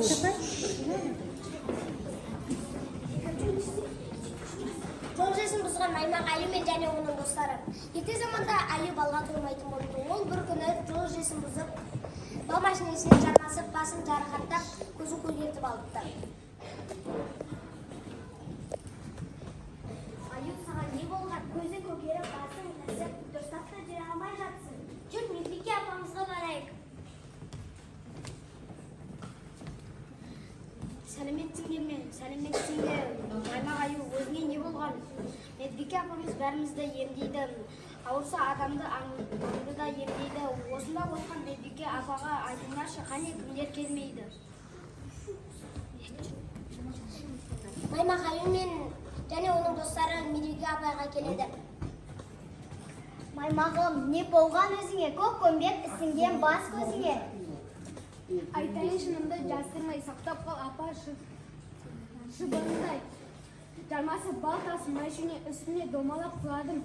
Давай. Жол жүрісін бұзған маймақ аю мен және оның достары. Ерте заманда аю балға тоймайтын болыпты. Ол бір күні жол жүрісін бұзып, бал машинесіне жармасып, басын жарақаттап, көзін көгертіп алыпты. Аю, саған не болған? Көзің көгеріп, басың ісіп, дұрыстап та жүре алмай жатсың. Жүр, Медбике апамызға барайық. Сәлеметсіңдер ме? Сәлеметсіңдер, маймақ аю, өзіңе не болған? Медбике апамыз бәрімізді емдейді. Ауырса адамды, аңды да емдейді. Осында отқан медбике апаға айтыңдаршы, қане, кімдер келмейді? Маймақ аю мен және оның достары медбике апайға келеді. Маймағым, не болған өзіңе? Көк көмбек ісінген бас көзіңе. Айтайын шынымды жасырмай, сақтап қал, апа, шыбындай. Жармасып бал тасы машине үстіне домалап құладым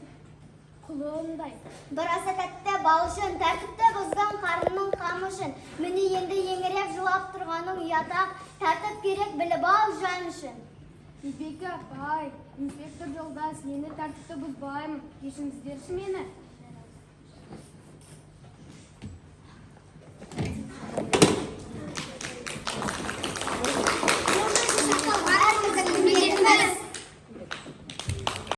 құлындай. Бір аса тәтті бал үшін, тәртіпті бұздың қарынның қамы үшін. Міне, енді еңіреп жылап тұрғаның ұят-ақ, тәртіп керек, біліп ал, жан үшін. Медбике апай, инспектор жолдас, енді тәртіпті бұзбаймын, кешіріңіздерші мені.